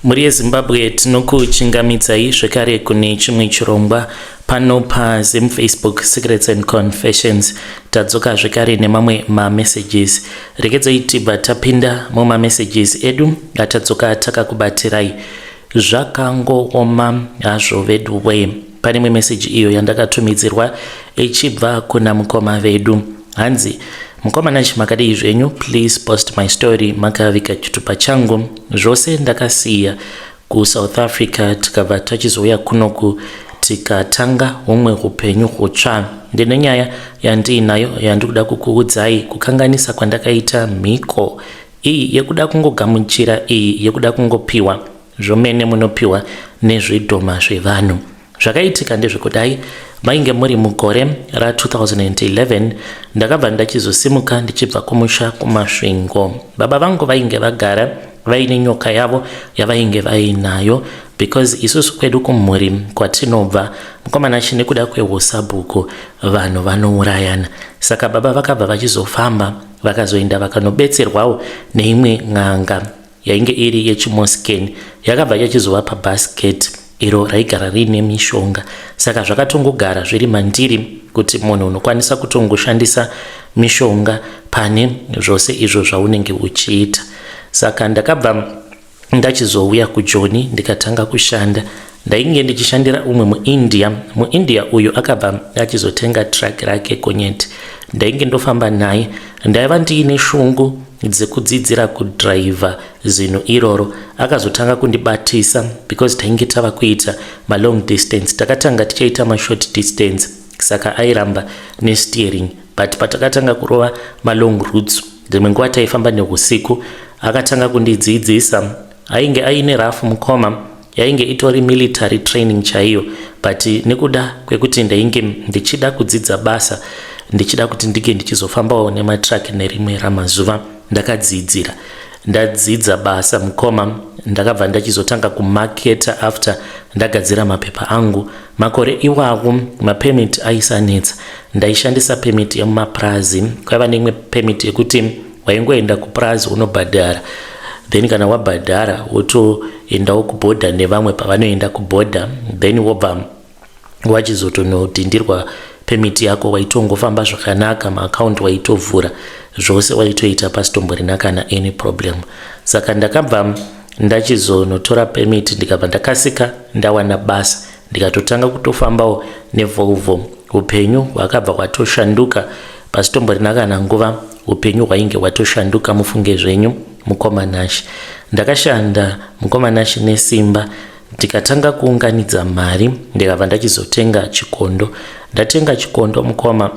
Mhuri yeZimbabwe, tinokuchingamidzai zvekare kune chimwe chirongwa pano paZim Facebook Secrets and Confessions. Tadzoka zvekare nemamwe mamessages. Regedzai tibva tapinda mumamessages edu atadzoka takakubatirai. Zvakangooma hazvo vedu wee. Pane imwe message iyo yandakatumidzirwa ichibva kuna mukoma vedu. Hanzi, mukoma Nash, makadii zvenyu? Please post my story. Makaviga chitupa changu zvose ndakasiya kuSouth Africa, tikabva tachizouya kunoku tikatanga humwe upenyu hutsva. Ndine nyaya yandiinayo yandikuda kukuudzai, kukanganisa kwandakaita mhiko iyi yekuda kungogamuchira, iyi yekuda kungopiwa zvomene munopiwa nezvidhoma zvevanhu. Zvakaitika ndezvekudai, mainge muri mugore ra2011, ndakabva ndachizosimuka ndichibva kumusha kuMasvingo. Baba vangu vainge vagara vaine nyoka yavo yavainge vainayo, because isusu kwedu kumhuri kwatinobva, mukomana chi, nekuda kwehusabhuku vanhu vanourayana. Saka baba vakabva vachizofamba, vakazoenda vakanobetserwawo neimwe n'anga yainge iri yechimoskeni, yakabva yachizovapa basket iro raigara riine mishonga. Saka zvakatongogara zviri mandiri kuti munhu unokwanisa kutongoshandisa mishonga pane zvose izvo zvaunenge uchiita. Saka ndakabva ndachizouya kuJoni, ndikatanga kushanda. Ndainge ndichishandira umwe muIndia. MuIndia uyu akabva achizotenga truck rake gonyeti. Ndainge ndofamba naye. Ndaiva ndiine shungu dzekudzidzira kudhiraivha zinhu iroro. Akazotanga kundibatisa because tainge tava kuita malong distance. Takatanga tichaita mashort distance, saka airamba nesteering, but patakatanga kurova malong routes, dzimwe nguva taifamba neusiku, akatanga kundidzidzisa. Ainge aine rafu, mukoma, yainge itori military training chaiyo, but nekuda kwekuti ndainge ndichida kudzidza basa, ndichida kuti ndinge ndichizofambawo nematruck nerimwe ramazuva, ndakadzidzira. Ndadzidza basa, mukoma, ndakabva ndachizotanga kumaketa after ndagadzira mapepa angu. Makore iwawo mapermit aisanetsa. Ndaishandisa permit yemumapurazi. Kwaiva neimwe permit yekuti waingoenda kupurazi unobhadhara, then kana wabhadhara wotoendawo kubhodha nevamwe pavanoenda kubhodha, then wobva wachizotonodhindirwa permit yako. Waitongofamba zvakanaka, maakaunti waitovhura, zvose waitoita pasitomborina kana any problem. Saka ndakabva ndachizonotora permit, ndikabva ndakasika ndawana basa, ndikatotanga kutofambawo neVolvo. Upenyu hwakabva hwatoshanduka pasitomborina kana nguva. Upenyu hwainge hwatoshanduka, mufunge zvenyu, mukoma Nashi. Ndakashanda, mukoma Nashi, nesimba, ndikatanga kuunganidza mari, ndikabva ndachizotenga chikondo. Ndatenga chikondo, mukoma,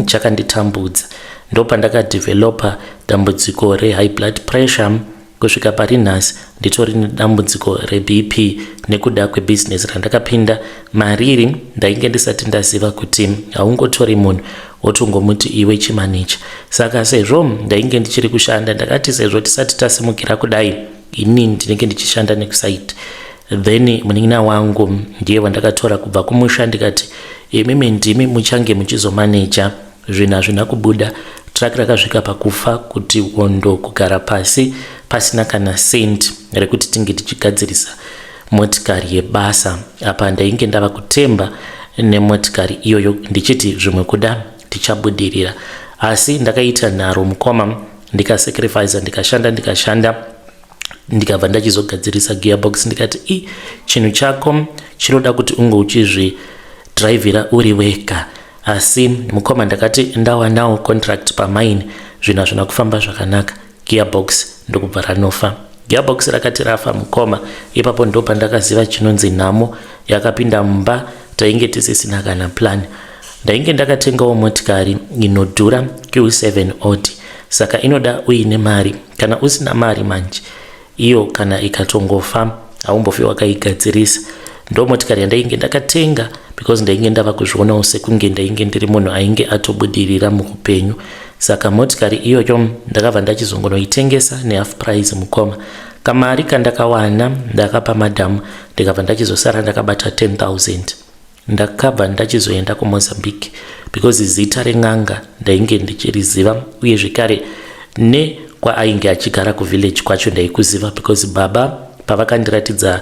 chakanditambudza. Ndopandakadhivhelopa dambudziko rehigh blood pressure. Kusvika pari nhasi nditori nedambudziko reBP nekuda kwebhizinesi randakapinda mariri. Ndainge ndisati ndaziva kuti haungotori munhu wotongomuti iwe chimaneja. Saka sezvo ndainge ndichiri kushanda, ndakati sezvo tisati tasimukira kudai, ini ndinenge ndichishanda nekusite, then munin'ina wangu ndiye wandakatora kubva kumusha, ndikati imimi ndimi muchange muchizomaneja. Zvinhu hazvina kubuda. Truck rakasvika pakufa kuti wondo, kugara pasi pasina kana cent rekuti tinge tichigadzirisa motikari yebasa. Apa ndainge ndava kutemba nemotikari iyoyo, ndichiti zvimwe kuda tichabudirira. Asi ndakaita nharo, mukoma, ndikasacrifica, ndikashanda, ndikashanda, ndikabva ndachizogadzirisa gearbox. Ndikati i chinhu chako chinoda kuti unge uchizvidhiraivhira uri wega. Asi mukoma, ndakati ndawanawo contract pamine, zvinhu hazvina kufamba zvakanaka, gearbox ndokubva ranofa. Gearbox rakati rafa, mukoma, ipapo ndo pandakaziva chinonzi nhamo yakapinda mumba. Tainge tisisina kana plan. Ndainge ndakatengawo motikari inodhura, Q7 Audi, saka inoda uine mari. Kana usina mari manje, iyo kana ikatongofa haumbofi wakaigadzirisa. Ndo motikari yandainge ndakatenga because ndainge ndava kuzvionawo sekunge ndainge ndiri munhu ainge atobudirira muupenyu. Saka motikari iyoyo ndakabva ndachizongonoitengesa nehalf price, mukoma. Kamari kandakawana ndakapa madhamu, ndikabva ndachizosara ndakabata 10,000. Ndakabva ndachizoenda kuMozambique because zita ren'anga ndainge ndichiriziva, uye zvekare nekwaainge achigara kuvillage kwacho ndaikuziva because baba Pavakandiratidza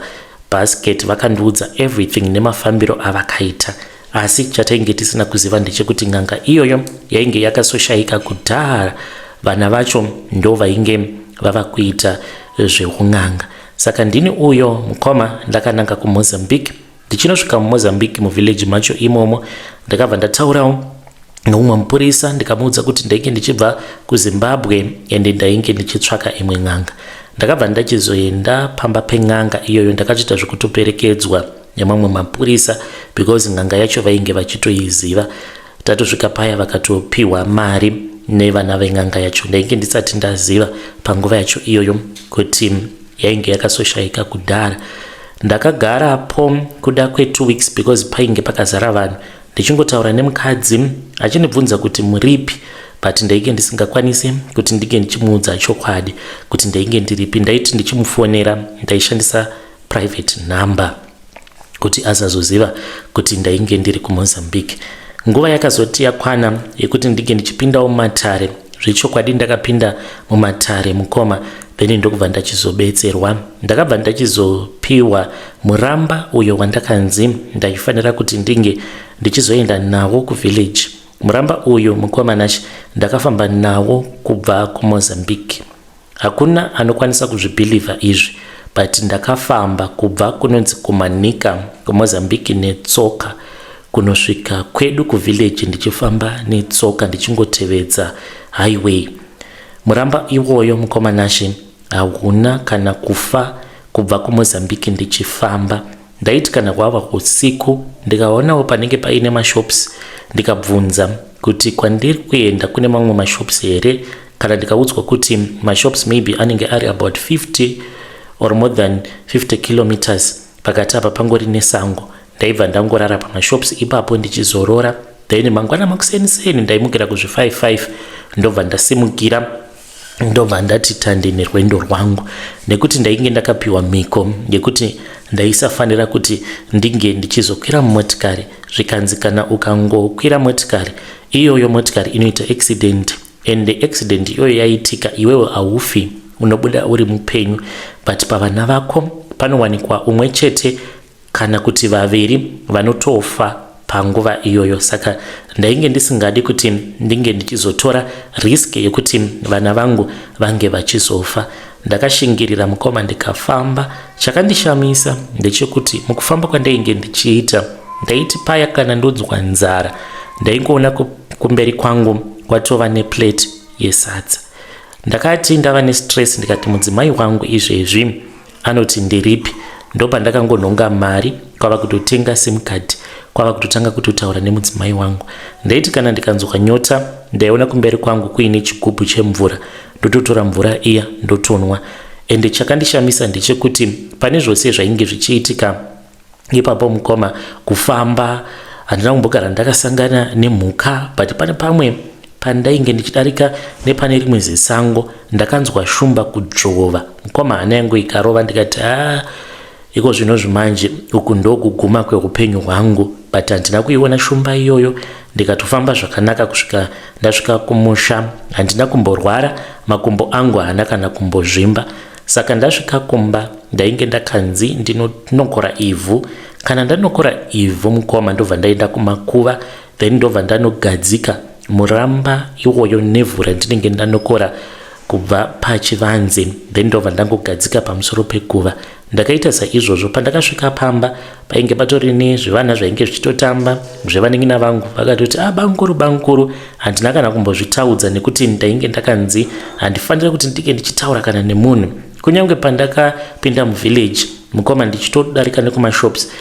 basket, vakandiudza everything nemafambiro avakaita, asi chatainge tisina kuziva ndechekuti n'anga iyoyo yainge yakasoshayika kudhara. Vana vacho ndo vainge vava kuita zveun'anga. Saka ndini uyo, mukoma, ndakananga kuMozambique. Ndichinosvika muMozambique, muvillage macho imomo, ndakabva ndataurawo noumwe mupurisa, ndikamuudza kuti ndainge ndichibva kuZimbabwe ende ndainge ndichitsvaka imwe n'anga. Ndakabva ndachizoenda pamba pen'anga iyoyo. Ndakatoita zvekutoperekedzwa nemamwe mapurisa because n'anga yacho vainge vachitoiziva. Tatosvika paya, vakatopiwa mari nevana ven'anga yacho. Ndainge ndisati ndaziva panguva yacho iyoyo kuti yainge yakasoshayika kudhara. Ndakagarapo kuda kwe2 weeks because painge pakazara vanhu, ndichingotaura nemukadzi achindibvunza kuti muripi, but ndainge ndisingakwanisi kuti ndinge ndichimuudza chokwadi kuti ndainge ndiripi. Ndaiti ndichimufonera, ndaishandisa private number kuti asazoziva kuti ndainge ndiri kuMozambique. Nguva yakazoti yakwana yekuti ndinge ndichipindawo mumatare zvechokwadi, ndakapinda mumatare, mukoma, then ndokubva ndachizobetserwa. Ndakabva ndachizopiwa muramba uyo wandakanzi ndaifanira kuti ndinge ndichizoenda nawo kuvillage. Muramba uyu, mukoma Nashi, ndakafamba nawo kubva kuMozambique. Hakuna anokwanisa kuzvibhilivha izvi, but ndakafamba kubva kunonzi kuManica, kuMozambique, netsoka kunosvika kwedu kuvillage, ndichifamba netsoka ndichingotevedza highway. Muramba iwoyo, mukoma Nashi, hauna kana kufa. Kubva kuMozambique ndichifamba, ndaiti kana kwava usiku, ndikaonawo panenge paine mashops, ndikabvunza kuti kwandiri kuenda kune mamwe mashops here. Kana ndikaudzwa kuti mashops maybe anenge ari about 50 or more than 50 kilometers, pakati apa pangori nesango, ndaibva ndangorara pamashops ipapo ndichizorora. Then mangwana makuseniseni ndaimukira kuzvi55, ndobva ndasimukira, ndobva ndati tande nerwendo rwangu, nekuti ndainge ndakapiwa mhiko yekuti ndaisafanira kuti ndinge ndichizokwira mumotikari. Zvikanzi kana ukangokwira motikari iyoyo, motikari inoita accident, and accident iyoyo yaitika, iwewe haufi, unobuda uri mupenyu, but pavana vako panowanikwa umwe chete kana kuti vaviri vanotofa panguva iyoyo. Saka ndainge ndisingadi kuti ndinge ndichizotora risk yekuti vana vangu vange vachizofa. Ndakashingirira, mukoma, ndikafamba. Chakandishamisa ndechekuti mukufamba kwandainge ndichiita, ndaiti paya kana ndonzwa nzara, ndaingoona kumberi kwangu kwatova neplate yesadza. Ndakati ndava nestress, ndikati mudzimai wangu izvezvi anoti ndiripi? Ndopandakangonhonga mari, kwava kutotenga SIM card, kwava kutotanga kutotaura nemudzimai wangu. Ndaiti kana ndikanzwa nyota, ndaiona kumberi kwangu kuine chigubhu chemvura, ndototora mvura iya, ndotonwa. Ende chakandishamisa ndechekuti pane zvose zvainge zvichiitika ipapo, mukoma, kufamba handina kumbogara ndakasangana nemhuka, but pane pamwe pandainge ndichidarika nepane rimwe zisango, ndakanzwa shumba kudzvova. Mukoma, hana yangu ikarova, ndikati, "A, iko zvino zvimanje uku ndokuguma kweupenyu hwangu." But handina kuiona shumba iyoyo, ndikatofamba zvakanaka kusvika ndasvika kumusha. Handina kumborwara, makumbo angu haana kana kumbozvimba. Saka ndasvika kumba, ndainge ndakanzi ndinonokora ivhu. Kana ndanokora ivhu, mukoma, ndobva ndaenda kumakuva, then ndobva ndanogadzika muramba iwoyo nevhu randinenge ndanokora kubva pachivanze, then ndobva ndangogadzika pamusoro peguva. Ndakaita saizvozvo. Pandakasvika pamba, painge patori nezvivana zvainge zvichitotamba zvevanin'ina vangu. Vakatoti, "A, ah, bamukuru, bamukuru." Handina kana kumbozvitaudza nekuti ndainge ndakanzi handifaniri kuti ndinge ndichitaura kana nemunhu. Kunyange pandakapinda muvillage, mukoma, ndichitodarika nekumashops,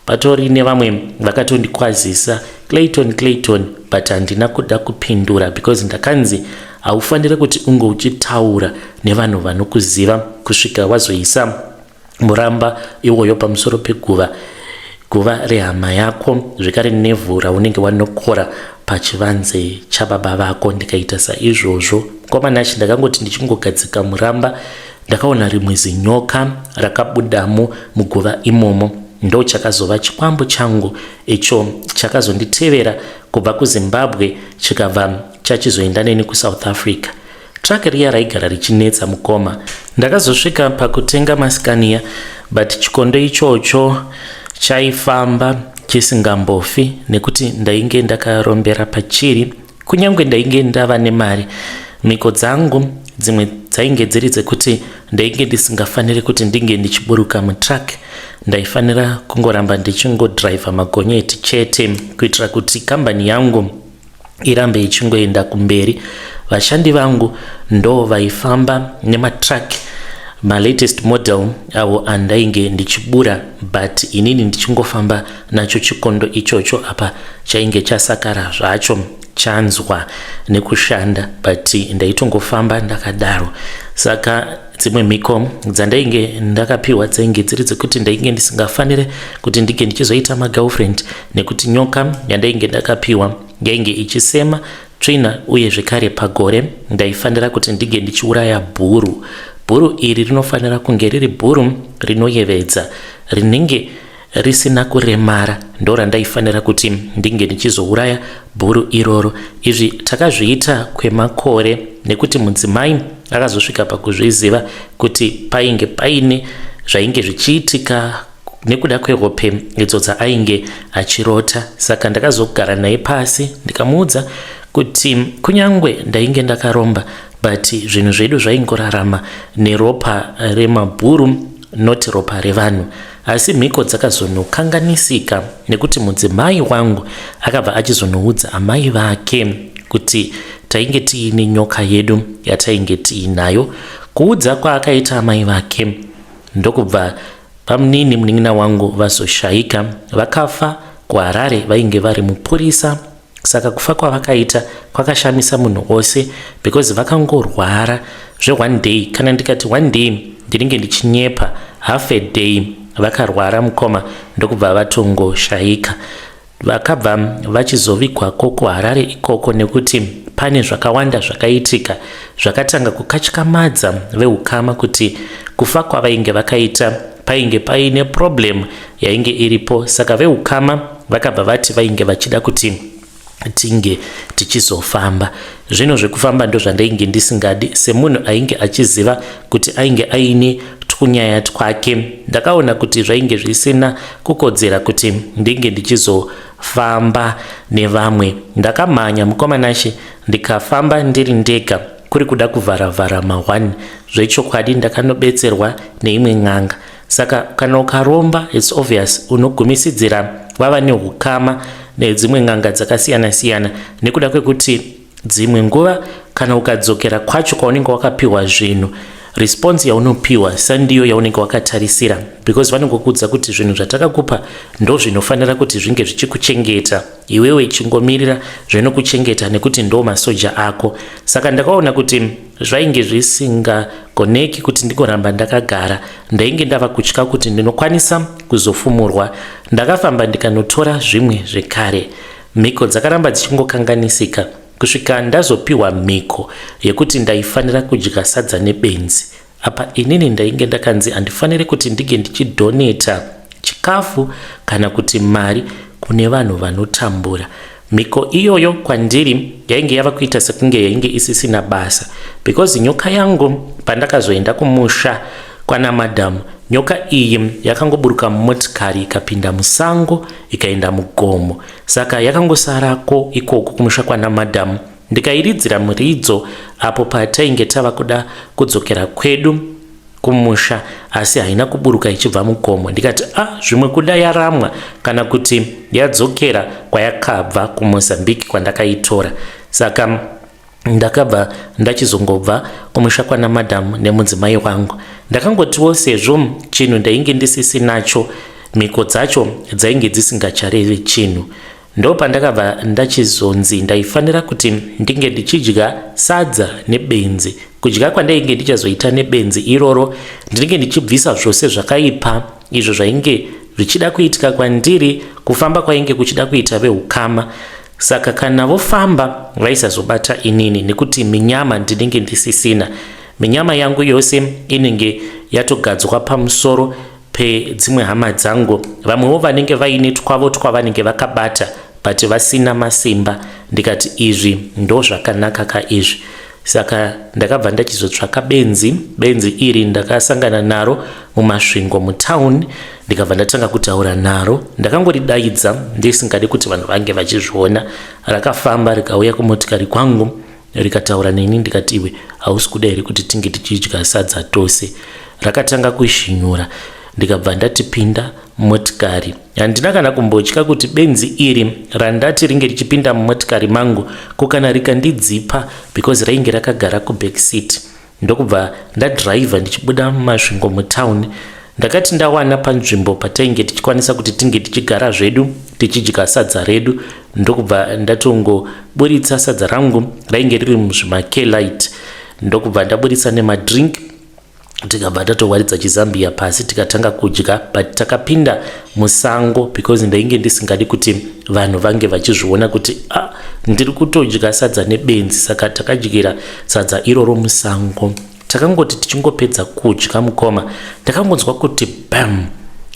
patori nevamwe vakatondikwazisa, "Clayton, Clayton," but handina kuda kupindura because ndakanzi haufaniri kuti unge uchitaura nevanhu vanokuziva kusvika wazoisa muramba iwoyo pamusoro peguva, guva rehama yako, zvekare nevhu raunenge wanokora pachivanze chababa vako. Ndikaita saizvozvo, mukoma Nashi. Ndakangoti ndichingogadzika muramba, ndakaona rimwe zinyoka rakabudamo muguva imomo. Ndo chakazova chikwambo changu icho chakazonditevera kubva kuZimbabwe, chikabva chachizoenda neni kuSouth Africa. Truck riya raigara richinetsa mukoma. Ndakazosvika pakutenga maScania, but chikondo ichocho chaifamba chisingambofi nekuti ndainge ndakarombera pachiri. Kunyange ndainge ndava nemari, mhiko dzangu dzimwe dzainge dziri dzekuti ndainge ndisingafaniri kuti ndinge ndichiburuka mutruck. Ndaifanira kungoramba ndichingodhiraivha magonyeti chete kuitira kuti kambani yangu irambe ichingoenda kumberi. Vashandi vangu ndo vaifamba nematruck, malatest model avo andainge ndichibura, but inini ndichingofamba nacho chikondo ichocho. Apa chainge chasakara zvacho, chanzwa nekushanda, but ndaitongofamba ndakadaro. Saka dzimwe mhiko dzandainge ndakapiwa dzainge dziri dzekuti ndainge ndisingafanire kuti ndinge ndichizoita magirlfriend, nekuti nyoka yandainge ndakapiwa yainge ichisema tsvina. Uye zvekare pagore ndaifanira kuti ndinge ndichiuraya bhuru. Bhuru iri rinofanira kunge riri bhuru rinoyevedza, rinenge risina kuremara, ndo randaifanira kuti ndinge ndichizouraya bhuru iroro. Izvi takazviita kwemakore nekuti mudzimai akazosvika pakuzviziva kuti painge paine zvainge zvichiitika nekuda kwehope idzo dzaainge achirota. Saka ndakazogara naye pasi ndikamuudza kuti kunyange ndainge ndakaromba, but zvinhu zvedu zvaingorarama neropa remabhuru, not ropa revanhu. Asi mhiko dzakazonokanganisika nekuti mudzimai wangu akabva achizonoudza amai vake kuti tainge tiine nyoka yedu yatainge tiinayo. Kuudza kwaakaita amai vake, ndokubva pamunini munin'ina wangu vazoshayika. Vakafa kuHarare, vainge vari mupurisa. Saka kufa kwavakaita kwakashamisa munhu wose because vakangorwara zveone day. Kana ndikati one day, ndinenge ndichinyepa. Half a day vakarwara mukoma, ndokubva vatongoshayika. Vakabva vachizovigwako kuHarare ikoko nekuti pane zvakawanda zvakaitika zvakatanga kukatyamadza veukama kuti kufa kwavainge vakaita painge paine problem yainge iripo. Saka veukama vakabva vati vainge vachida kuti tinge tichizofamba. Zvino zvekufamba ndo zvandainge ndisingadi. Semunhu ainge achiziva kuti ainge aine twunyaya twake, ndakaona kuti zvainge zvisina kukodzera kuti ndinge ndichizofamba nevamwe. Ndakamhanya, mukoma Nashe, ndikafamba ndiri ndega, kuri kuda kuvharavhara ma1. Zvechokwadi ndakanobetserwa neimwe n'anga. Saka kana ukaromba, it's obvious unogumisidzira wava neukama nedzimwe n'anga dzakasiyana-siyana, nekuda kwekuti dzimwe nguva kana ukadzokera kwacho kwaunenge wakapiwa zvinhu, response yaunopiwa sandiyo yaunenge wakatarisira, because vanongokuudza kuti zvinhu zvatakakupa ndo zvinofanira kuti zvinge zvichikuchengeta iwewe, chingomirira zvinokuchengeta nekuti ndo masoja ako. Saka ndakaona kuti zvainge zvisingagoneki kuti ndingoramba ndakagara. Ndainge ndava kutya kuti ndinokwanisa kuzofumurwa. Ndakafamba ndikanotora zvimwe zvekare. Mhiko dzakaramba dzichingokanganisika kusvika ndazopiwa mhiko yekuti ndaifanira kudya sadza nebenzi. Apa inini ndainge ndakanzi handifaniri kuti ndinge ndichidonata chikafu kana kuti mari kune vanhu vanotambura. Mhiko iyoyo kwandiri yainge yava kuita sekunge yainge isisina basa, because nyoka yangu, pandakazoenda kumusha kwana madhamu, nyoka iyi yakangoburuka mumotikari, ikapinda musango, ikaenda mugomo. Saka yakangosarako ikoko kumusha kwana madhamu. Ndikairidzira muridzo apo patainge tava kuda kudzokera kwedu kumusha, asi haina kuburuka ichibva mugomo. Ndikati, "A ah, zvimwe kuda yaramwa kana kuti yadzokera kwayakabva kuMozambique kwandakaitora." Saka ndakabva ndachizongobva kumusha kwana madhamu nemudzimai wangu. Ndakangotiwo sezvo chinhu ndainge ndisisinacho, mhiko dzacho dzainge dzisingacharevi chinhu. Ndo pandakabva ndachizonzi ndaifanira kuti ndinge ndichidya sadza nebenzi. Kudya kwandainge ndichazoita nebenzi iroro, ndinenge ndichibvisa zvose zvakaipa izvo zvainge zvichida kuitika kwandiri, kufamba kwainge kuchida kuita veukama. Saka kana vofamba vaisazobata inini nekuti minyama ndinenge ndisisina. Minyama yangu yose inenge yatogadzwa pamusoro pedzimwe hama dzangu, vamwewo vanenge vaine twavo twavanenge vakabata but vasina masimba. Ndikati izvi ndo zvakanaka ka izvi. Saka ndakabva ndachizotsvaka benzi. Benzi iri ndakasangana naro muMasvingo mutown, ndikabva ndatanga kutaura naro. Ndakangoridaidza ndisingadi kuti vanhu vange vachizviona. Rakafamba rikauya kumotikari kwangu, rikataura neni. Ndikati, "Iwe, hausi kuda here kuti tinge tichidya sadza tose?" Rakatanga kushinyura. Ndikabva ndati, "Pinda motikari." Handina kana kumbotya kuti benzi iri randati ringe richipinda mumotikari mangu, ko kana rikandidzipa, because rainge rakagara kuback seat. Ndokubva ndadhiraivha ndichibuda muMasvingo mutown. Ndakati ndawana panzvimbo patainge tichikwanisa kuti tinge tichigara zvedu tichidya sadza redu, ndokubva ndatongoburitsa sadza rangu rainge riri muzvimakelite, ndokubva ndaburitsa nemadrink, tikabva tatowaridza chizambiya pasi, tikatanga kudya. But takapinda musango because ndainge ndisingadi kuti vanhu vange vachizviona kuti, ah, ndiri kutodya sadza nebenzi. Saka takadyira sadza iroro musango. Takangoti tichingopedza kudya, mukoma, ndakangonzwa kuti bam,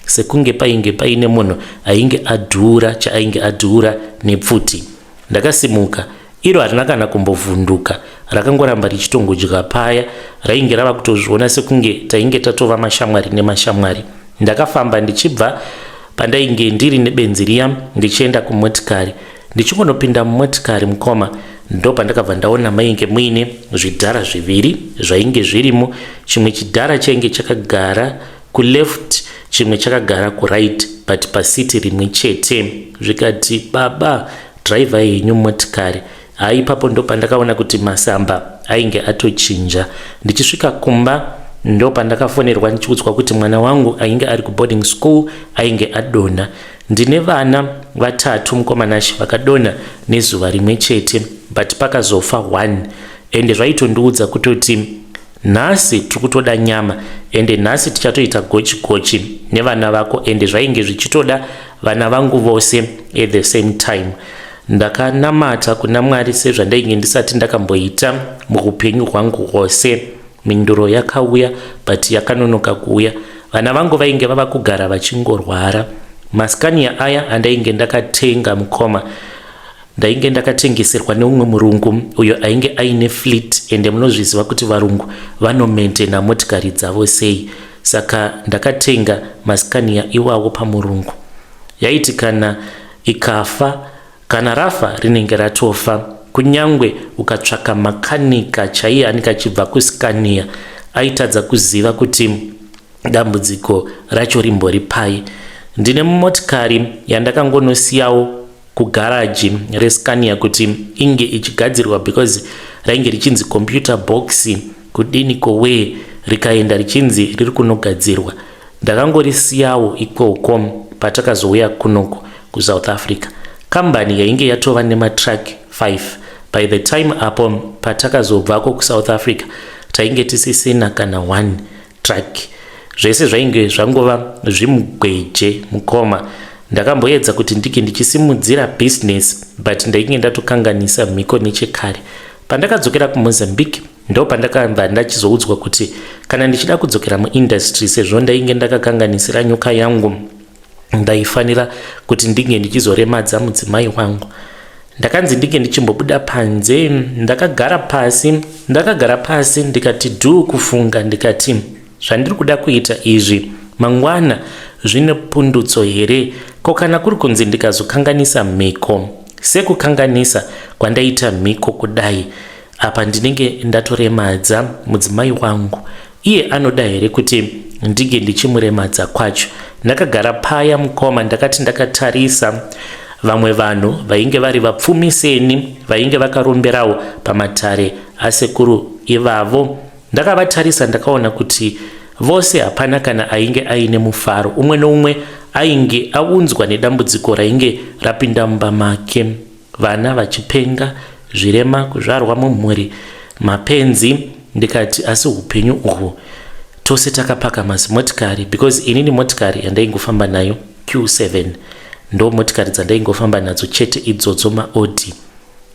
sekunge painge paine munhu ainge adhura chaainge adhura nepfuti. Ndakasimuka. Iro harina kana kumbovhunduka, rakangoramba richitongodya paya. Rainge rava kutozviona sekunge tainge tatova mashamwari nemashamwari. Ndakafamba ndichibva pandainge ndiri nebenzi riya ndichienda kumotikari. Ndichingonopinda mumotikari, mukoma, ndo pandakabva ndaona mainge muine zvidhara zviviri zvainge zvirimo. Chimwe chidhara chainge chakagara kuleft, chimwe chakagara kuright, but paseat rimwe chete. Zvikati, "Baba, dhiraivha yenyu motikari." Hai, ipapo ndo pandakaona kuti masamba ainge atochinja. Ndichisvika kumba, ndo pandakafonerwa ndichiudzwa kuti mwana wangu ainge ari kuboarding school ainge adonha. Ndine vana vatatu, mukoma Nashe, vakadonha nezuva rimwe chete, but pakazofa one. Ende zvaitondiudza kutoti nhasi tiri kutoda nyama, ende nhasi tichatoita gochi gochi nevana vako. Ende zvainge zvichitoda vana vangu vose at the same time. Ndakanamata kuna Mwari sezvandainge ndisati ndakamboita muupenyu hwangu hwose. Minduro yakauya, but yakanonoka kuuya. Vana vangu vainge vava kugara vachingorwara. MaScania aya andainge ndakatenga, mukoma, ndainge ndakatengeserwa neumwe murungu uyo ainge aine fleet. Ende munozviziva kuti varungu vanomaintaina motikari dzavo sei. Saka ndakatenga maScania iwawo pamurungu. Yaiti kana ikafa, kana rafa, rinenge ratofa. Kunyangwe ukatsvaka makanika chaiye anenge achibva kuScania, aitadza kuziva kuti dambudziko racho rimbori pai. Ndine motikari yandakangonosiyawo kugaraji reScania kuti inge ichigadzirwa, because rainge richinzi computer box kudini kowe, rikaenda richinzi riri kunogadzirwa. Ndakangorisiyawo ikoko. Patakazouya kunoko kuSouth Africa, kambani yainge yatova nematruck 5. By the time apo patakazobvako kuSouth Africa, tainge tisisina kana one truck. Zvese zvainge zvangova zvimugweje. Mukoma, ndakamboedza kuti ndike ndichisimudzira bhizinesi, but ndainge ndatokanganisa mhiko nechekare. Pandakadzokera kuMozambique, ndo pandakabva ndachizoudzwa kuti kana ndichida kudzokera muindustry, sezvo ndainge ndakakanganisira nyoka yangu, ndaifanira kuti ndinge ndichizoremadza mudzimai wangu. Ndakanzi ndinge ndichimbobuda panze. Ndakagara pasi, ndakagara pasi, ndikati dhuu kufunga. Ndikati, "Zvandiri kuda kuita izvi mangwana zvine pundutso here? Ko kana kuri kunzi ndikazokanganisa mhiko sekukanganisa kwandaita mhiko kudai, apa ndinenge ndatoremadza mudzimai wangu. Iye anoda here kuti ndinge ndichimuremadza kwacho?" Ndakagara paya, mukoma. Ndakati ndakatarisa vamwe vanhu vainge vari vapfumi seni, vainge vakaromberawo pamatare asekuru ivavo, ndakavatarisa, ndakaona kuti vose hapana kana ainge aine mufaro. Umwe neumwe ainge aunzwa nedambudziko rainge rapinda mumba make: vana vachipenga, zvirema, kuzvarwa mumhuri, mapenzi. Ndikati, "Asi upenyu uhwu, tose takapaka mazimotikari." Because inini motikari yandaingofamba nayo Q7, ndo motikari dzandaingofamba nadzo chete idzodzo, maOdi.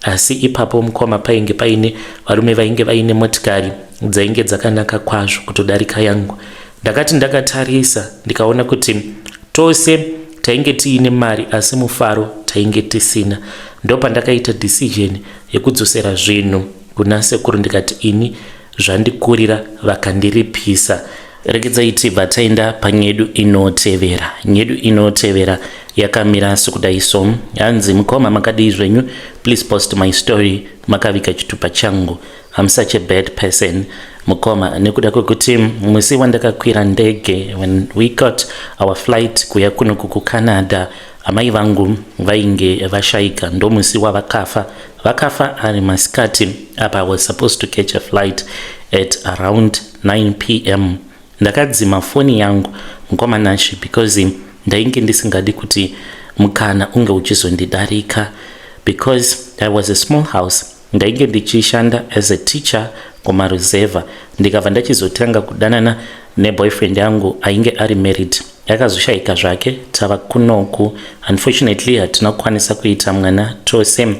Asi ipapo, mukoma, painge paine varume vainge vaine motikari dzainge dzakanaka kwazvo kutodarika yangu. Ndakati ndakatarisa, ndikaona kuti tose tainge tiine mari, asi mufaro tainge tisina. Ndopandakaita decision yekudzosera zvinhu. Kuna sekuru ndikati ini zvandikurira, vakandiripisa. Regedzai tibva taenda panyedu inotevera. Nyedu inotevera yakamira sekudai so. Hanzi, "Mukoma, makadii zvenyu? Please post my story, makavika chitupa changu. I'm such a bad person, mukoma, nekuda kwekuti musi wandakakwira ndege, when we got our flight kuya kunoku kuCanada, amai vangu vainge vashayika. Ndomusi wavakafa. Vakafa ari masikati. Apa I was supposed to catch a flight at around 9 p.m. Ndakadzima foni yangu, mukoma Nashi, because ndainge ndisingadi kuti mukana unge uchizondidarika, because I was a small house. Ndainge ndichishanda as a teacher kumaruzevha. Ndikabva ndachizotanga kudanana neboyfriend yangu ainge ari married. Akazoshayika zvake tava kunoku. Unfortunately, hatina kukwanisa kuita mwana tose.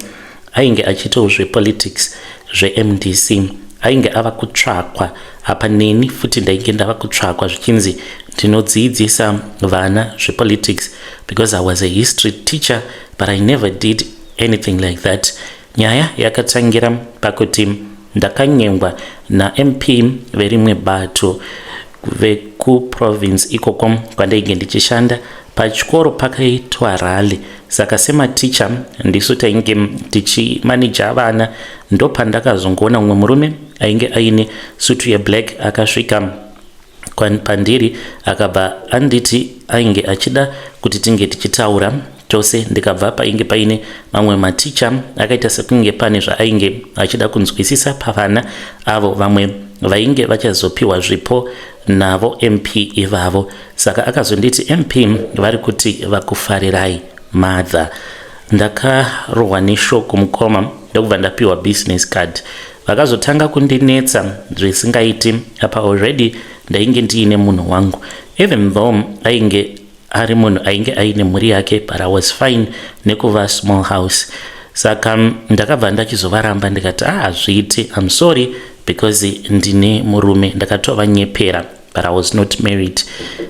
Ainge achiitawo zvepolitics zveMDC. Ainge ava kutsvakwa. Apa neni futi ndainge ndava kutsvakwa, zvichinzi ndinodzidzisa vana zvepolitics, because I was a history teacher, but I never did anything like that. Nyaya yakatangira pakuti ndakanyengwa naMP verimwe bato vekuprovince ikoko kwandainge ndichishanda. Pachikoro pakaitwa rally, saka sematicha ndisu tainge tichimanija vana. Ndopandakazongoona mumwe murume ainge aine sutu yeblack akasvika pandiri, akabva anditi ainge achida kuti tinge tichitaura tose. Ndikabva painge paine mamwe maticha, akaita sekunge pane zvaainge achida kunzwisisa pavana avo vamwe vainge vachazopiwa zvipo navo MP ivavo. Saka akazonditi, "MP vari kuti vakufarirai, mother." Ndakarohwa neshock, mukoma, ndokubva ndapiwa business card. Vakazotanga kundinetsa zvisingaiti. Apa already ndainge ndiine munhu wangu, even though ainge ari munhu ainge aine mhuri yake, but I was fine nekuva small house. Saka ndakabva ndachizovaramba, ndikati, "Ah, hazviiti, I'm sorry, because ndine murume." Ndakatovanyepera, but I was not married.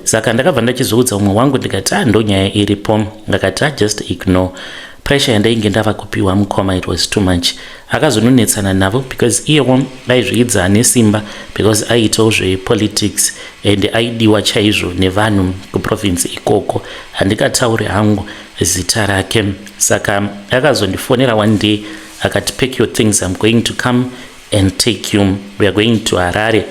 Saka ndakabva ndachizoudza umwe wangu, ndikati, "Ah, ndo nyaya iripo." Ndakati, "Ah, just ignore." Pressure yandainge ndava kupiwa, mukoma, it was too much. Akazononetsana navo because iyewo aizviidza nesimba, because aiitawo zvepolitics and aidiwa chaizvo nevanhu kuprovince ikoko. Handikatauri hangu zita rake. Saka akazondifonera one day akati, "Pack your things, I'm going to come and take you. We are going to Harare."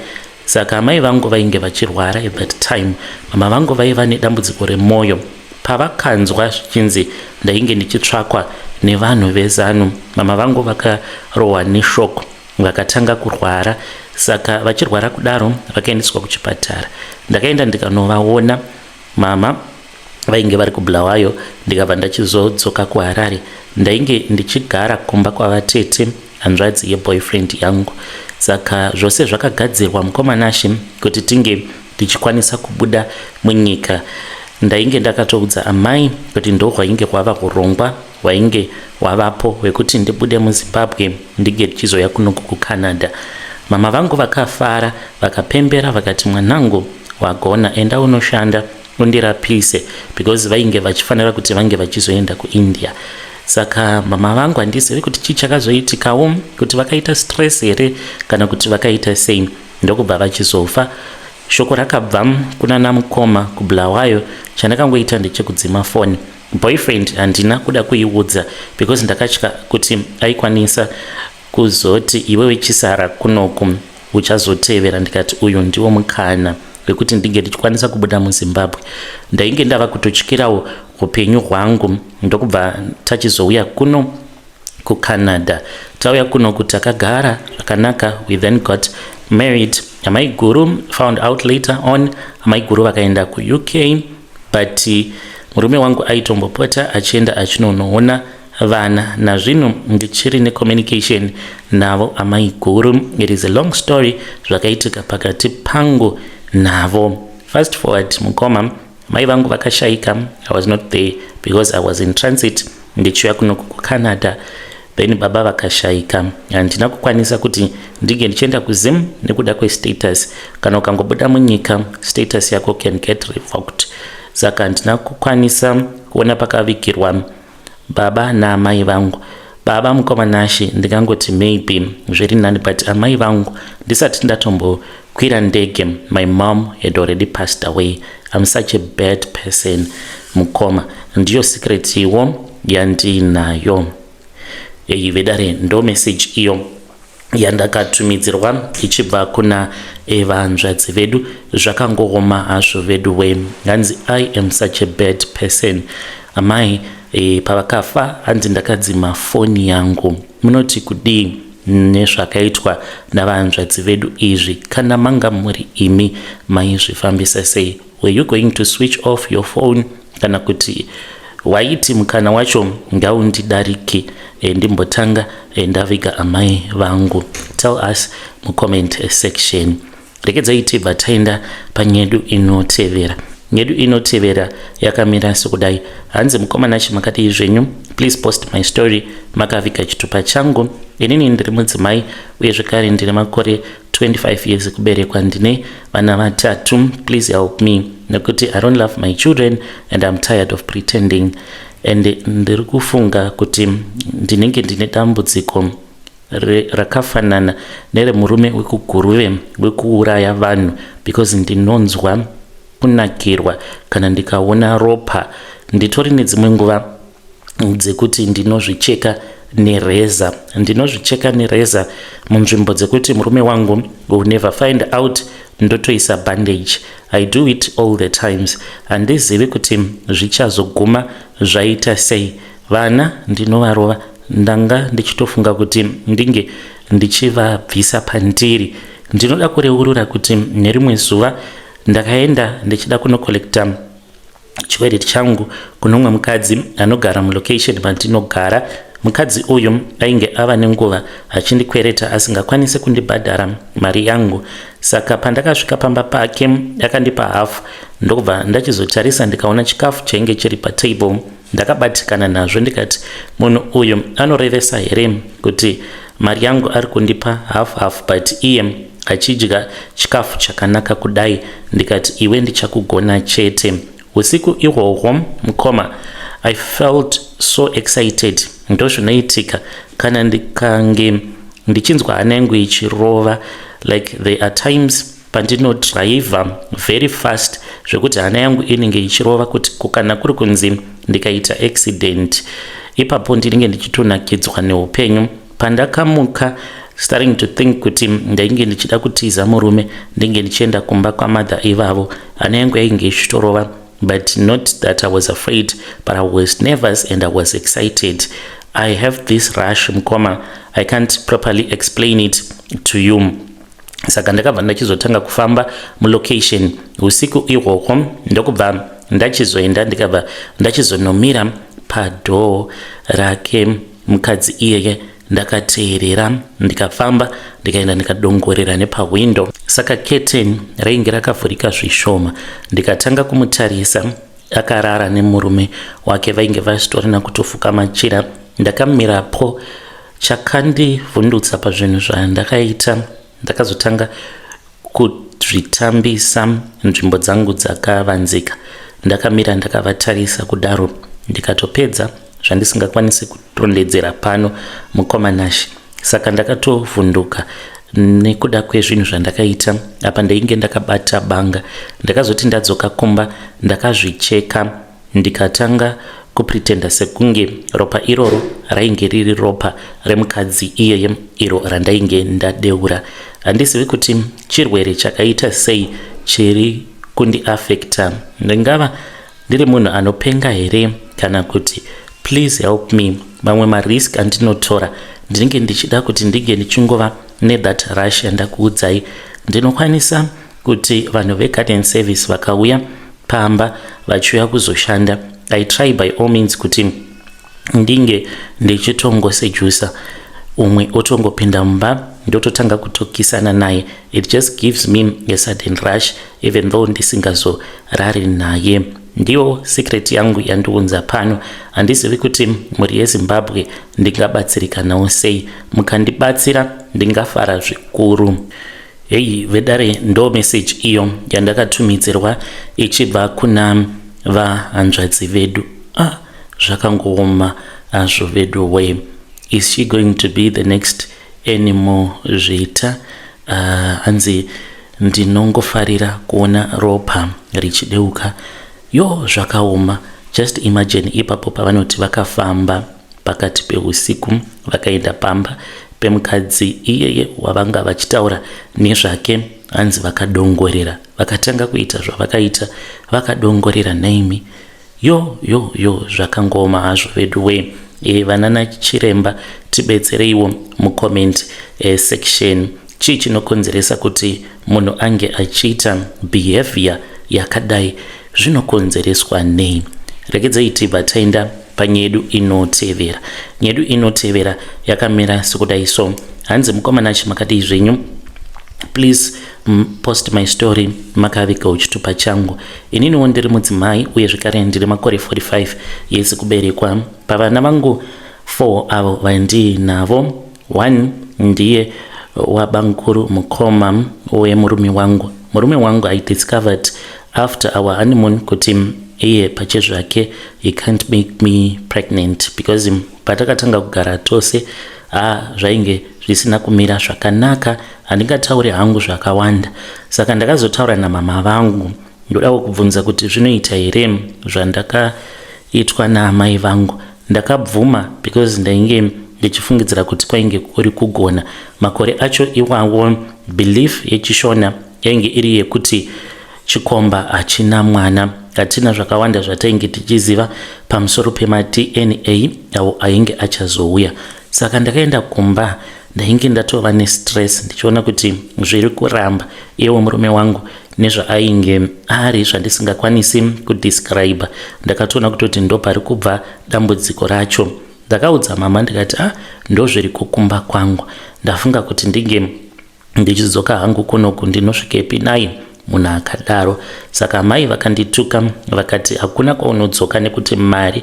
Saka amai vangu vainge vachirwara at that time. Mama vangu vaiva nedambudziko remwoyo. Pavakanzwa zvichinzi ndainge ndichitsvakwa nevanhu veZANU, mama vangu vakarohwa neshock, vakatanga kurwara. Saka vachirwara kudaro, vakaendeswa kuchipatara. Ndakaenda ndikanovaona mama, vainge vari kuBulawayo. Ndikabva ndachizodzoka kuHarare. Ndainge ndichigara kumba kwavatete, hanzvadzi yeboyfriend yangu. Saka zvose zvakagadzirwa, mukoma Nashi, kuti tinge tichikwanisa kubuda munyika. Ndainge ndakatoudza amai kuti ndo hwainge hwava urongwa hwainge hwavapo hwekuti ndibude muZimbabwe, ndinge ndichizoya kunoku kuCanada. Mama vangu vakafara, vakapembera, vakati, "Mwanangu, wagona, enda unoshanda undirapise," because vainge vachifanira kuti vange vachizoenda kuIndia. Saka mama vangu, handizivi kuti chii chakazoitikawo, kuti vakaita stress here kana kuti vakaita sei, ndokubva vachizofa. Shoko rakabva kuna namukoma kuBulawayo. Chandakangoita ndechekudzima foni. Boyfriend handina kuda kuiudza because ndakatya kuti aikwanisa kuzoti, "Iwewe chisara kunoku, uchazotevera." Ndikati uyu ndiwo mukana wekuti ndinge ndichikwanisa kubuda muZimbabwe. Ndainge ndava kutotyirawo upenyu hwangu. Ndokubva tachizouya kuno kuCanada. Tauya kunoku, takagara zvakanaka. We then got married. Amai guru found out later on. Amai guru vakaenda kuUK, but murume wangu aitombopota achienda achinonoona vana. Nazvino ndichiri necommunication navo amai guru. It is a long story zvakaitika pakati pangu navo. Fast forward, mukoma, mai vangu vakashayika. I was not there because I was in transit ndichiuya kunoku kuCanada. Then baba vakashayika. Handina kukwanisa kuti ndinge ndichienda kuZim nekuda kwestatus. Kana ukangobuda munyika, status yako can get revoked. Saka handina kukwanisa kuona pakavigirwa baba naamai vangu. Baba mukoma Nashe, ndingangoti maybe zviri nani, but amai vangu, ndisati ndatombokwira ndege, my mom had already passed away. I'm such a bad person, mukoma. Ndiyo secret iwo yandiinayo iyi. Vedare, ndo message iyo yandakatumidzirwa ichibva kuna vanzvadzi vedu. Zvakangooma hazvo vedu we. Hanzi, "I am such a bad person." Amai pavakafa, hanzi ndakadzima foni yangu. Munoti kudii nezvakaitwa navanzvadzi vedu izvi? Kana manga muri imi, maizvifambisa sei? Were you going to switch off your phone, kana kuti waiti mukana wacho ngaundidarike, ndimbotanga ndaviga amai vangu? Tell us mucomment section. Rekedzai tibva taenda panyedu inotevera. Nyedu inotevera yakamira sekudai. Hanzi, "Mukoma Nashe, makadii zvenyu? Please post my story. Makaviga chitupa changu. Inini ndiri mudzimai uye zvekare ndine makore 25 years ekuberekwa. Ndine vana vatatu. Please help me nekuti I don't love my children and I'm tired of pretending, and ndiri kufunga kuti ndinenge ndine dambudziko rakafanana neremurume wekuGuruve wekuuraya vanhu, because ndinonzwa kunakirwa kana ndikaona ropa. Nditori nedzimwe nguva dzekuti ndinozvicheka nereza, ndinozvicheka nereza munzvimbo dzekuti murume wangu will never find out, ndotoisa bandage. I do it all the times. Handizivi kuti zvichazoguma zvaita sei. Vana ndinovarova. Ndanga ndichitofunga kuti ndinge ndichivabvisa pandiri. Ndinoda kureurura kuti nerimwe zuva ndakaenda ndichida kunocollecta chikwereti changu kuno mumwe mukadzi anogara mulocation mandinogara. Mukadzi uyu ainge ava nenguva achindikwereta asingakwanisi kundibhadhara mari yangu. Saka pandakasvika pamba pake, akandipa hafu, ndokubva ndachizotarisa ndikaona chikafu chainge chiri patable. Ndakabatikana nazvo ndikati, munhu uyu anorevesa here kuti mari yangu ari kundipa half half, but iye achidya chikafu chakanaka kudai? Ndikati, iwe ndichakugona chete. Usiku ihwohwo, mukoma, I felt so excited. Ndozvinoitika kana ndikange ndichinzwa hana yangu ichirova. Like, there are times pandinodhiraivha very fast zvekuti hana yangu inenge ichirova kuti kana kuri kunzi ndikaita accident ipapo, ndinenge ndichitonakidzwa neupenyu. Pandakamuka, starting to think kuti ndainge ndichida kutiza murume, ndinge ndichienda kumba kwamadha ivavo, hana yangu yainge ichitorova, but not that I was afraid, but I was nervous and I was excited. I have this rush, mukoma, I can't properly explain it to you. Saka ndakabva ndachizotanga kufamba mulocation usiku ihwohwo, ndokubva ndachizoenda, ndikabva ndachizonomira padoor rake mukadzi iyeye. Ndakateerera, ndikafamba, ndikaenda, ndikadongorera nepahwindo. Saka curtain rainge rakavhurika zvishoma. Ndikatanga kumutarisa akarara nemurume wake. Vainge vasitorina kutofuka machira. Ndakamirapo. Chakandivhundutsa pazvinhu zvandakaita, ndakazotanga kuzvitambisa nzvimbo dzangu dzakavanzika ndakamira ndakavatarisa kudaro. Ndikatopedza zvandisingakwanisi kurondedzera pano, mukoma Nashe. Saka ndakatovhunduka nekuda kwezvinhu zvandakaita apa. Ndainge ndakabata banga. Ndakazoti ndadzoka kumba, ndakazvicheka, ndikatanga kupretenda sekunge ropa iroro rainge riri ropa remukadzi iyeye iro randainge ndadeura. Handizivi kuti chirwere chakaita sei chiri kundiafecta. Ndingava ndiri munhu anopenga here kana kuti? Please help me. Mamwe marisk andinotora, ndinenge ndichida kuti ndinge ndichingova nethat rush yandakuudzai. Ndinokwanisa kuti vanhu vegarden service vakauya pamba vachiuya kuzoshanda, I try by all means kuti ndinge ndichitongosedusa umwe, otongopinda mumba, ndototanga kutokisana naye. It just gives me a sudden rush, even though ndisingazorari naye. Ndiyo secret yangu yandiunza pano. Handizivi kuti mhuri yeZimbabwe ndingabatsirikanawo sei. Mukandibatsira ndingafara zvikuru." Hei vedare, ndo message iyo yandakatumidzirwa ichibva kuna vahanzvadzi vedu. Ah, zvakangooma azvo vedu we. Is she going to be the next Anymore Zvita? Hanzi ndinongofarira kuona ropa richideuka. Yo, zvakaoma. Just imagine ipapo pavanoti vakafamba pakati peusiku vakaenda pamba pemukadzi iyeye wavanga vachitaura nezvake. Hanzi vakadongorera, vakatanga kuita zvavakaita, vakadongorera naimi. Yo yo yo, zvakangooma hazvo vedu we. Vanana chiremba, tibetsereiwo mucomment section. Chii chinokonzeresa kuti munhu ange achiita behavior yakadai? Zvinokonzereswa nei? Regedzei tibva taenda panyedu inotevera. Nyedu inotevera yakamira sekudai so. Hanzi, "Mukomana, chimakadii zvenyu? Please post my story makavigawo chitupa changu. Ininiwo ndiri mudzimai uye zvekare ndiri makore 45 years kuberekwa. Pavana vangu 4 avo vandiinavo, 1 ndiye wabankuru, mukoma wemurume wangu. Murume wangu, I discovered after our honeymoon kuti iye pachezvake he can't make me pregnant, because patakatanga kugara tose, ha, zvainge zvisina kumira zvakanaka. Handingatauri hangu zvakawanda. Saka ndakazotaura namama vangu. Ndodawo kubvunza kuti zvinoita here zvandakaitwa naamai vangu? Ndakabvuma because ndainge ndichifungidzira kuti kwainge kuri kugona. Makore acho iwawo, belief yechiShona yainge iri yekuti chikomba hachina mwana. Hatina zvakawanda zvatainge tichiziva pamusoro pemaDNA awo ainge achazouya. Saka ndakaenda kumba, ndainge ndatova nestress ndichiona kuti zviri kuramba. Iyewo murume wangu nezvaainge ari zvandisingakwanisi kudescribe, ndakatoona kutoti ndo pari kubva dambudziko racho. Ndakaudza mama ndikati, 'Ah, ndo zviri kukumba kwangu. Ndafunga kuti ndinge ndichidzoka hangu kunoku, ndinosvikepi nai munhu akadaro?' Saka mai vakandituka vakati, 'Hakuna kwaunodzoka nekuti mari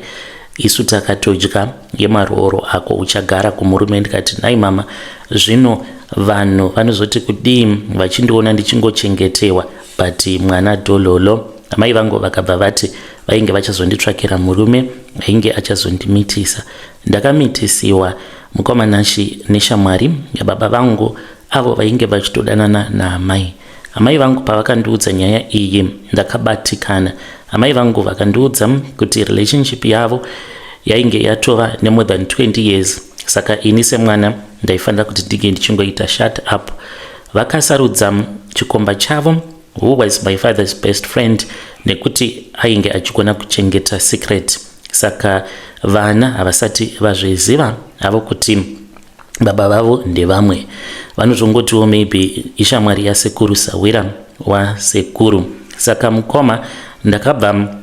isu takatodya yemarooro ako, uchagara kumurume.' Ndikati, 'Nai mama, zvino vanhu vanozoti kudii vachindiona ndichingochengetewa, but mwana dhololo?' Amai vangu vakabva vati vainge vachazonditsvakira murume ainge achazondimitisa. Ndakamitisiwa, mukomanashi, neshamwari yababa vangu avo vainge vachitodanana naamai. Amai vangu pavakandiudza nyaya iyi, ndakabatikana. Amai vangu vakandiudza kuti relationship yavo yainge yatova nemore than 20 years, saka ini semwana ndaifanira kuti ndinge ndichingoita shut up. Vakasarudza chikomba chavo, who was my father's best friend, nekuti ainge achigona kuchengeta secret. Saka vana havasati vazviziva havo kuti baba vavo ndevamwe. Vanotongotiwo maybe ishamwari yasekuru, sawira wasekuru. Saka mukoma, ndakabva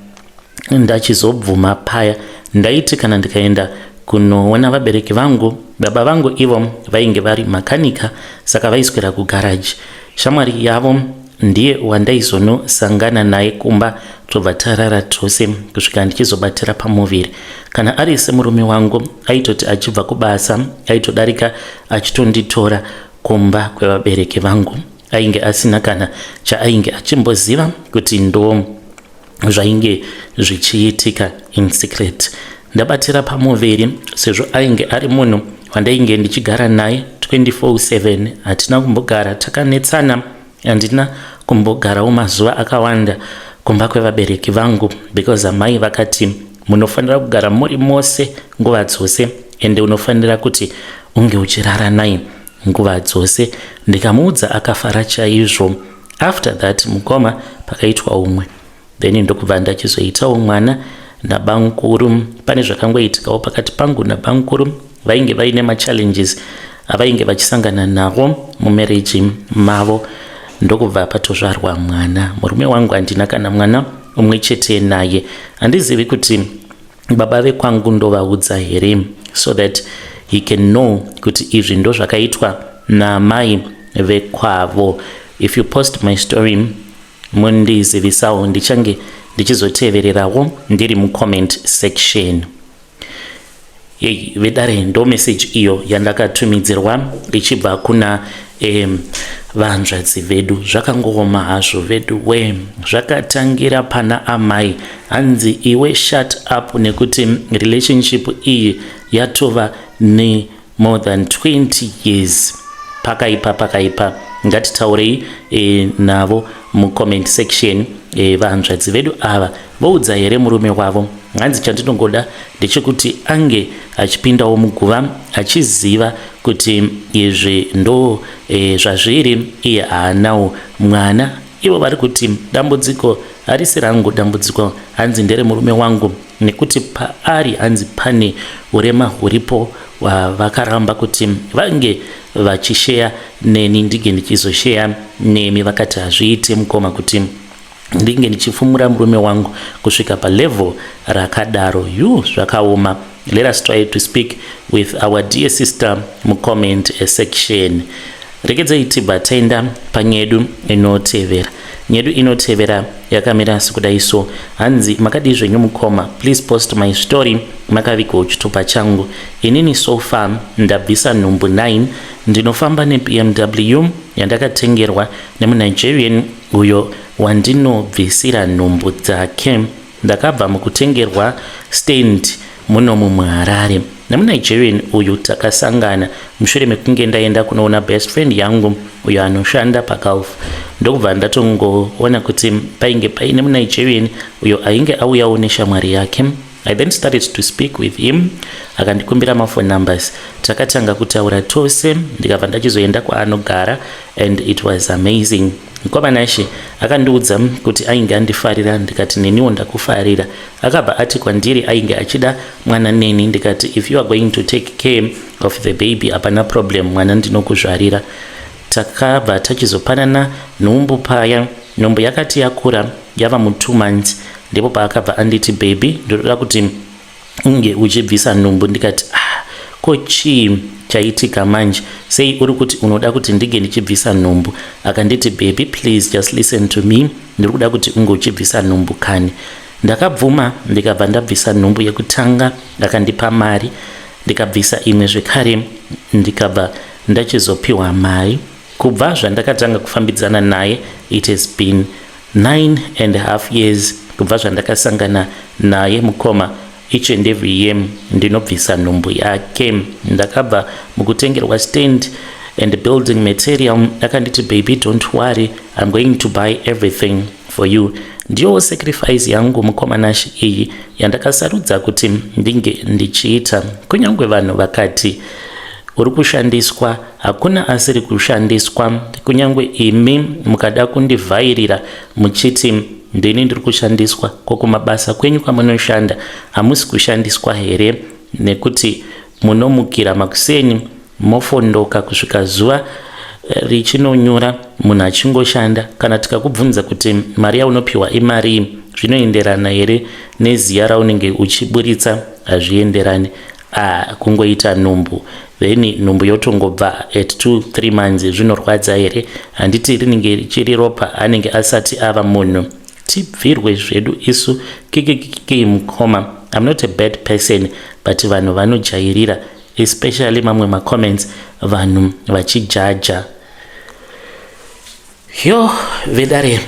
ndachizobvuma paya. Ndaiti kana ndikaenda kunoona vabereki vangu, baba vangu ivo vainge vari makanika, saka vaiswera kugaraji. Shamwari yavo ndiye wandaizonosangana naye kumba, tobva tarara tose kusvika ndichizobatira pamuviri. Kana ari semurume wangu, aitoti achibva kubasa aitodarika achitonditora kumba kwevabereki vangu. Ainge asina kana chaainge achimboziva kuti ndo zvainge zvichiitika in secret. Ndabatira pamuviri, sezvo ainge ari munhu wandainge ndichigara naye 24/7, hatina kumbogara takanetsana. Handina kumbogarawo mazuva akawanda kumba kwevabereki vangu, because amai vakati munofanira kugara muri mose nguva dzose, ende unofanira kuti unge uchirara naye nguva dzose. Ndikamuudza, akafara chaizvo. After that, mukoma, pakaitwa umwe, then ndokubva ndachizoitawo mwana nabankuru. Pane zvakangoitikawo pakati pangu nabankuru. Vainge vaine machallenges avainge vachisangana nawo mumarriage mavo, ndokubva patozvarwa mwana. Murume wangu handina kana mwana umwe chete naye. Handizivi kuti baba vekwangu ndovaudza here so that he can know kuti izvi ndo zvakaitwa namai vekwavo. If you post my story, mundizivisawo, ndichange ndichizotevererawo ndiri mucomment section." Yei vedare, ndo message iyo yandakatumidzirwa ichibva kuna vanzvadzi vedu. Zvakangooma hazvo vedu we. Zvakatangira pana amai, hanzi, "Iwe, shut up, nekuti relationship iyi yatova ne More than 20 years. Pakaipa, pakaipa. Ngatitaurei navo mucomment section. Vahanzvadzi vedu ava voudza here murume wavo? Hanzi chandinongoda ndechekuti ange achipindawo muguva achiziva kuti izvi ndo zvazviri. Iye haanawo mwana. Ivo vari kuti dambudziko harisi rangu, dambudziko hanzi ndere murume wangu, nekuti paari hanzi pane urema huripo hwavakaramba kuti vange vachisheya neni, ndinge ndichizosheya nemi. Vakati hazviite, mukoma, kuti ndinge ndichifumura murume wangu kusvika palevel rakadaro. Yu, zvakaoma. Let us try to speak with our dear sister mucomment section. Regedzai tibva taenda panyedu inotevera. Nyedu inotevera yakamira sekudai so. Hanzi, "Makadii zvenyu mukoma? Please post my story. Makavigwa chitupa changu inini. So far ndabvisa nhumbu 9. Ndinofamba neBMW yandakatengerwa nemuNigerian uyo wandinobvisira nhumbu dzake. Ndakabva mukutengerwa stand munomu muHarare nemuNigerian uyu. Takasangana mushure mekunge ndaenda kunoona best friend yangu uyo anoshanda paGulf, ndokubva ndatongoona kuti painge paine muNigerian uyo ainge auyawo neshamwari yake. I then started to speak with him. Akandikumbira maphone numbers, takatanga kutaura tose, ndikabva ndachizoenda kwaanogara and it was amazing. Mukoma Nashe, akandiudza kuti ainge andifarira, ndikati neniwo ndakufarira. Akabva ati kwandiri ainge achida mwana neni, ndikati if you are going to take care of the baby, hapana problem, mwana ndinokuzvarira. Takabva tachizopanana nhumbu paya. Nhumbu yakati yakura yava mu2 months, ndipo paakabva anditi, 'Baby, ndinoda kuti unge uchibvisa nhumbu.' Ndikati, 'Ah, ko chii chaitika manje? Sei uri kuti unoda kuti ndinge ndichibvisa nhumbu?' Akanditi, 'Baby, please just listen to me. Ndiri kuda kuti unge uchibvisa nhumbu kani.' Ndakabvuma, ndikabva ndabvisa nhumbu yekutanga. Akandipa mari, ndikabvisa imwe zvekare, ndikabva ndachizopiwa mari. Kubva zvandakatanga kufambidzana naye, it has been 9.5 years kubva zvandakasangana naye. Mukoma, each and every year ndinobvisa nhumbu yake. Ndakabva mukutengerwa stand and building material. Akanditi, 'Baby, don't worry, I'm going to buy everything for you.' Ndiyo sacrifice yangu, mukoma Nashe, iyi yandakasarudza kuti ndinge ndichiita, kunyange vanhu vakati uri kushandiswa. Hakuna asiri kushandiswa. Kunyange imi mukada kundivhairira muchiti ndini ndiri kushandiswa, ko kumabasa kwenyu kwamunoshanda hamusi kushandiswa here? Nekuti munomukira makuseni, mofondoka kusvika zuva richinonyura, munhu achingoshanda. Kana tikakubvunza kuti mari yaunopiwa imarii, zvinoenderana here neziya raunenge uchiburitsa? Hazvienderani. Ah, kungoita nhumbu, then nhumbu yotongobva at 2 3 months, zvinorwadza here? Handiti rinenge richiri ropa, anenge asati ava munhu? Tibvirwe zvedu isu. Kikikiki. Mukoma, I'm not a bad person, but vanhu vanojairira, especially mamwe macomments, vanhu vachijaja. Yo, vedare,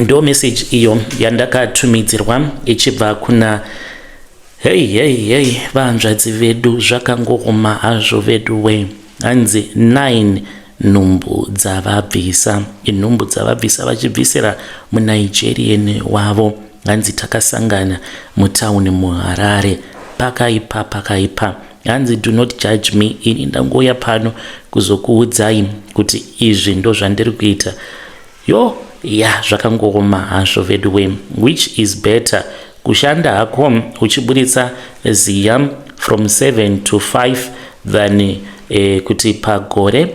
ndo message iyo yandakatumidzirwa ichibva kuna, hei hei hei, vanzvadzi vedu. Zvakangooma hazvo vedu we. Hanzi 9 nhumbu dzavabvisa, inhumbu dzavabvisa vachibvisira muNigerian wavo. Hanzi takasangana mutauni muHarare. Pakaipa, pakaipa. Hanzi, "Do not judge me. Ini ndangouya pano kuzokuudzai kuti izvi ndo zvandiri kuita." Yo, ya, zvakangooma hazvo vedu we. Which is better, kushanda hako uchiburitsa ziya from 7 to 5 than kuti pagore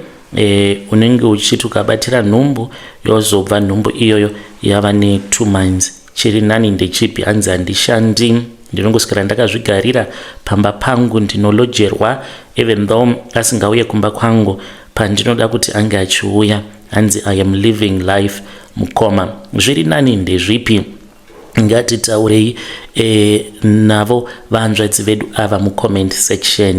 unenge uchiti ukabatira nhumbu, yozobva nhumbu iyoyo yava ne2 months? Chiri nani ndechipi? Hanzi handishandi, ndinongoswera ndakazvigarira pamba pangu, ndinolojerwa, even though asingauye kumba kwangu pandinoda kuti ange achiuya. Hanzi, "I am living life, mukoma." Zviri nani ndezvipi? Ngatitaurei navo vanzvadzi vedu ava mucomment section.